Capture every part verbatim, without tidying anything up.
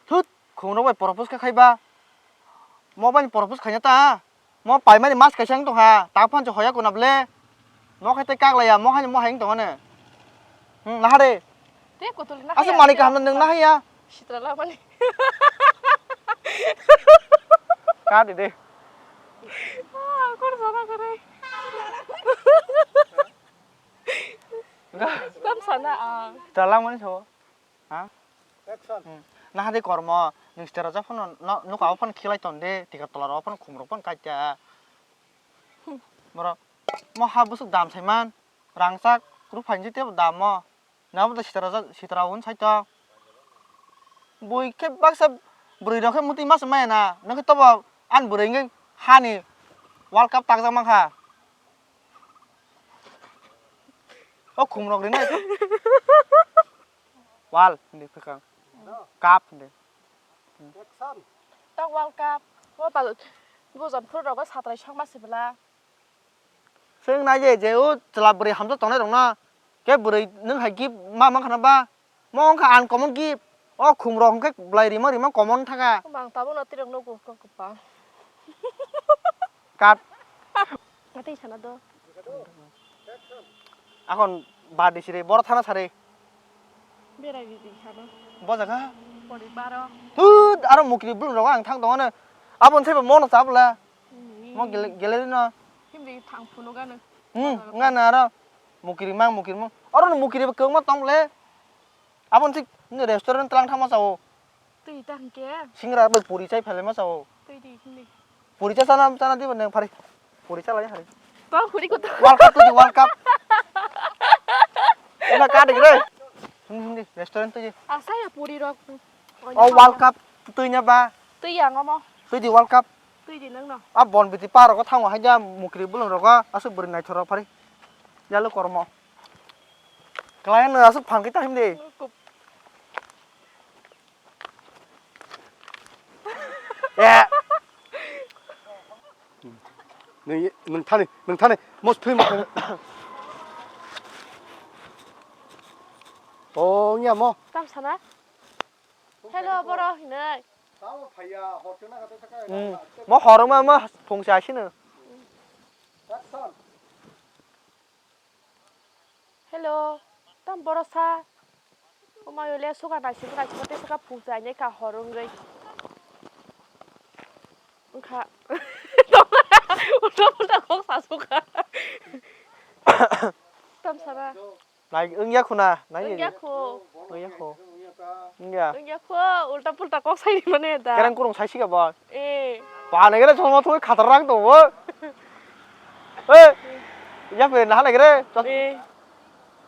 Thut, khungrok bai propose kha khaiba. Mo bai propose khaina ta. Mo paimani mas kaisa wng tongkha. Ta phan se hoya kuna ble. Mo khai tei kaklaiya, mo hai mo hai wng tongmani. Hmm, naha de. Te kotol na. Asa haya, mani kaham nwng nahaya. Sitra lamani. Ka de de. Ah, kor sana kare. Tam sana, ah. Sitra lamani so. Ha? Action. Hmm. Naha de kormo, nung sitra rajak phano no, nuka o phano khilai ton de, tika tola rok phano khumrok phano kaita. Borok, mo ha busuk dam saiman, rangchak, kuru phanji tebo dam mo. Nabo de sitra rajak, sitra un sai to. Bui khe baksa bwrwi rok khe mutwi masa maya na, nang khe tobo an bwrwi nge hani World Cup takjak mankha. O khumrok rinai. Wal, hindi kwkang. Cup, hindi. Action. Tak World Cup. O pal, bujon phuru rogo satrai song ma sibla. Seng nai je, je o chwla bwrwi hamjak tongnai rokno. Ke bwrwi nwng hai gift ma mang khana ba? Mo wngkha uncommon gift. O khumrok hwnkhe bwlai rima rima common thaka. Mang tabuk no tirok no gufro kwpa. Cut. Ngatwi sana do. Akon badi siri boro thana sari. Berai di di sana. Bo jaga. Pori baro. Tut, aro mukri bul rogo ang thang tongo ne. Abon sebo mono chabla. Mo gele-, gallery no. Hindi thang phunu gano. Hmm, ngana aro mukri mang mukri mang. Aro no mukri kwbangma tong le. Abon sik ni restaurant tlang thangma sao. Twi ta hwnkhe. Singra bai puri chai phele ma sao. Twi di hindi. Puri cha sana sana di bane phari. Puri cha lai hari. Tong khuri ko to. World Cup twi di World Cup. Ina ka dik re. Hindi hindi restaurant twi di. Asa ya puri rok. O World Cup twi nya ba. Twi ya ngomo. Twi di World Cup. Twi di nang no. A bon biti pa rogo thango hai ja mukri bulong rogo asuk bwrwi naithok rok phari. Yalo kormo. Klai no asuk phang kita him de. Kup. Ya. Nung, nung thani, nung thani. Mos thui mo. Oh, nya mo. Tam sana. Hello, boro hinai. Tamo phaiya, hor chwngna kha tei saka. Hmm. Mo horoma ma phung cha sino. Action. Hello, tam boro sa. Omayo le suka naising naising tei saka phung cha nai kha hor wngwi. Wngkha. Ulta pulta kok sa suka. Tam sana. Nai wngya khuna, nai. Wngya kho. Wngya kho. Wngya. Wngya kho, ulta pulta kok sai mane da. Kereng kurung sai siga ba. Eh. Ba ne gere choma thoi khatar rang to bo. Eh. Ya pe na le gere. Eh.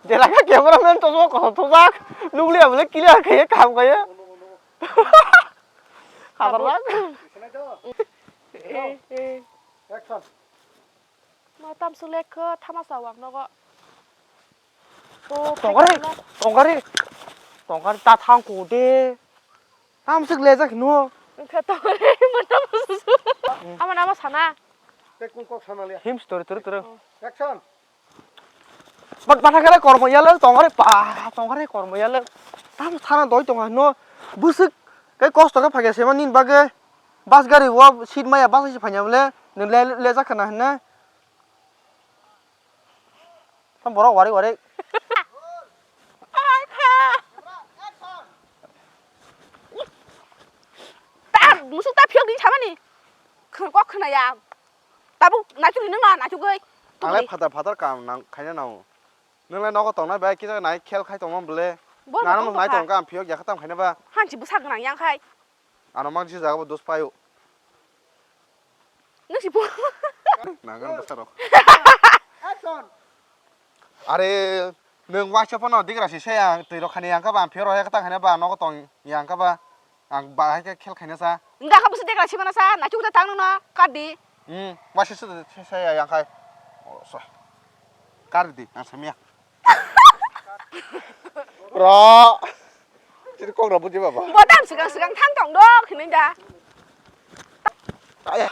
Jela ka cameraman to ko to jak. Nungli abule clear khe kam khe. Khatar rang. Eh, eh. Action. Ma tam sung lek kho thamasa wak nogo. O, tongkari, phai tongkari, tongkari ta thang ko de. Tam sik lejak hino. Wngkha tongkari, ma tam susu. Hmm. Ama nama sana. Te kung kok sana liya. Him story turu turu. Oh. Action. Bat bata kele kormo yalo tongkari pa, tongkari kormo yalo. Tam sana doi tonga hino. Busuk kai kosto ke phage sema nin bage. Bus gari o seat maya bus se phanya bole. Nung le, lejak khana hino. Tam borok wari wari. Ta musuk ta phiyok di samani. Kok khna ya. Tabuk nachuk ni nang na nachuk goi. Angle phatar phatar kam nang khaina nang. Nang le nogo tongnai bai kisa nai khel khai tongma bole. Nang nai tong kam phiyok ya khatam khaina ba. Hanchi bwsa gwnang yang khai. Ano mang si jaga bo dos payo. Nung si pu. Nagan bwsa rok. Action. Are nung waisa phano digra si se ang twi rok khani yang ka ba ang phiyok rok ya kata khani ba nogo tong yang ka ba ang ba hai khe khel khaina sa. Nga ka bwsa digra si mana sa na chuk ta tang nung na ka di. Hmm, waisa se se yang khai. Oh, so. Kar di ang samia. Bro. Chini kok rok buji baba. Bodam swkang swkang thang tong dok hinui da. Aya.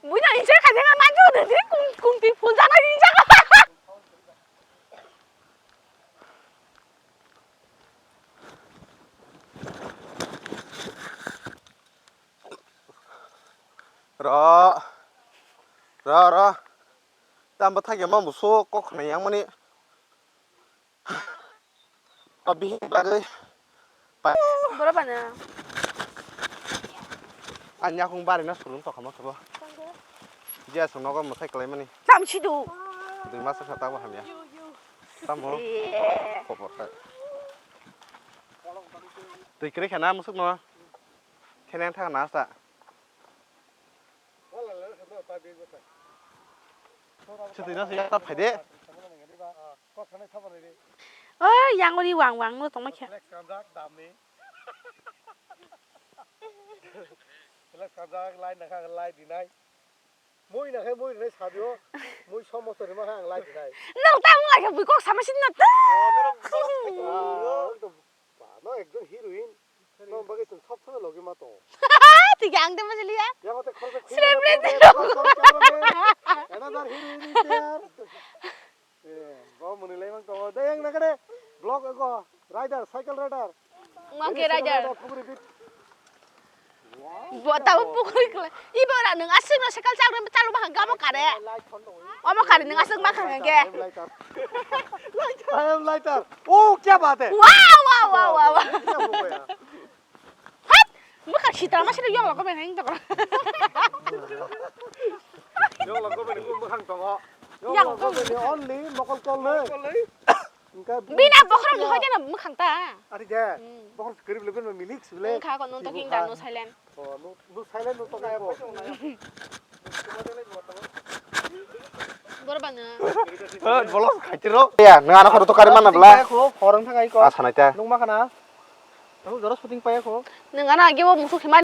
Buina inse khaje ma manju de kung kung ti phun jana inse. Ro. Ro, ro. Tamo thakya ma musu kok khna yang mani. Abi bagwi. Bora bana. Anya kung bari na surun tokha ma sabo. Jia sung nogo mwthai kalai mani. Tam sidu. Dui mas sa ta bo hamya. Tamo. Khobor kha. Twi kwrwi kha na musuk no. Kheneng thang na sa. Chwtwi no siya ta phaide. Oi, yang ori wang wang no tongma khe. Mui na khe mui rwnai sadio, mui somosto rima khe ang lai dinai. Nwng ta wng lai khe bui kok sama sin na ta. Ah, norok boss khaito. Ah, ekdom ba, no ekjon heroine. No bagwi chwng sob somoi logi ma tongo. Twi khe ang de bajiliya. Yang hote khoroksa khwina. Celebrity. Another heroine is there. Eh, bo mwnwi lai mang tongo. Dai ang nagade vlog ego rider, cycle rider. Monkey rider. Puguri bit. Bo tabo puguri kla. Ibo ra nwng aswk no cycle chak rwma chalo bang gamo kare. Omo kare nwng aswk ma khang ge. I am lighter. Oh, kya baat hai? Wow, wow, wow, wow, wow. Kya ho gaya? Hat! Mwkhang sitra ma sino yong logo beng heng tokla. Yong logo beng mwkhang tongo. Yong logo beng only mokol kol ne. Bina bokhorok ni hoite na mwkhang ta. Ari de. Hmm. Bokhorok se kwrwi le bini milik sule. Wngkha ko nun to king da no silent. Oh, no, no silent no to kaya bo. Boro bana. Eh, bolos khaitiro. Ya, nang ano khoro to kari mana bla. Horong thangai ko. Asa naita. Nung ma khana. Tahu joros puting paya ko. Nang ano age bo musuk khema.